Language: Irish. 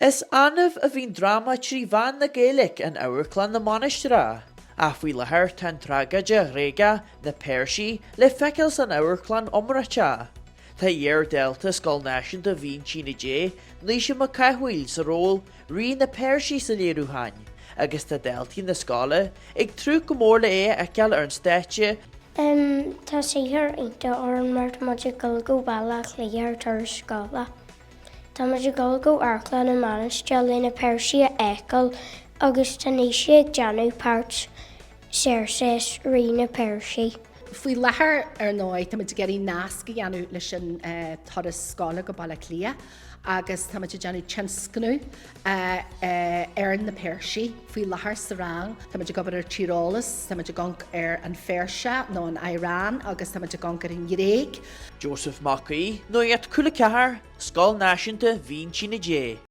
Is annamh a bhíonn dráma 3 mheán na Gaeilge in Amharclann na Mainistreach, ach faoi láthair tá an tragóid Ghréagach, Na Peirsigh, le feiceáil san amharclann iomráiteach. Tá iar-dhalta Scoil Náisiúnta Mhíntíne Dé, Naoise Mac Cathmhaoil, sa ról Rí na Peirsigh sa léiriúchán, agus tá daltaí na scoile ag tnúth go mór le é a fheiceáil ar an stáitse. Tá saothar iontach orainn mar tá muid ag dul go Baile Átha Cliath ar turas scoile. Tá muid ag dul go Amharclann na Mainistreach le na Peirsigh a fheiceáil agus tá Naoise ag déanamh páirt Xerxes, Rí na Peirsigh. Faoi láthair, ar ndóigh, táimid ag iarraidh nasc a dhéanamh leis an turas scoile go Baile Átha Cliath agus táimid ag déanamh tionscnamh ar na Peirsigh faoi láthair sa rang. Táimid ag obair ar tíreolas, táimid ag amharc ar an Pheirsia nó an Iaráin agus táimid ag amharc ar an Ghréig. Joseph Mac Aoidh, Nuacht Cúla 4, Scoil Náisiúnta Mhíntíne Dé.